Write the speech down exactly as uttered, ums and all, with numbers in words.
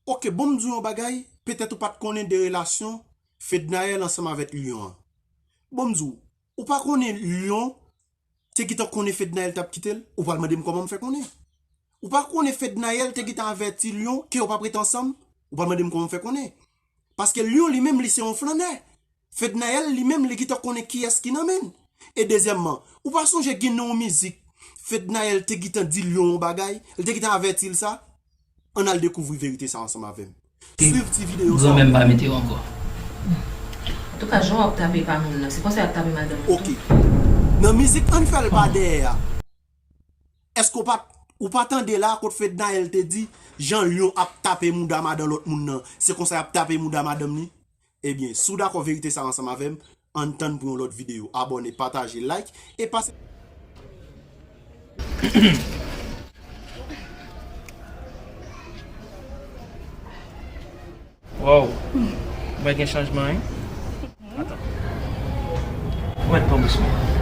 Ok, bon m di w yon bagay, petèt ou pa t konnen de relasyon Fednaelle ansanm avèk Lion an. Bon m di w, ou pa konnen Lion te gentan konnen Fednaelle t ap kite l? Ou pral mande m kòman m fè konnen. Ou pa konnen Fednaelle te gentan avèti Lion ke yo p ap ret ansanm? Ou pral mande m kòman m fè konnen. Paske Lion li menm li se yon flannè. Fednaelle li menm li gentan konnen kiyès ki nan men l. E dezyèmman, ou pa sonje gen nan yon mizik Fednaelle te gentan di Lion yon bagay, li te gentan avèti l sa? Ann al dekouvri verite sa ansanm avè m. Swiv ti videyo sa. Granmè m pa mete w ankò. Antouka, jan w ap tape pa moun nan, se konsa y ap tape madanm ou tou. Ok. Nan mizik Ann fè l pa dèyè a, èske w pa, ou pa tande la kot Fednaelle te di, jan Lion ap tape mouda madan lòt moun nan, se konsa y ap tape mouda madanm li? Ebyen, si w dakò verite sa ansanm avè m, ann tann pou yon lòt videyo. Abòne, pataje, like, e pase. Wow. Mwen gen chanjman, wi. Atan. Mwen pran bous mwen.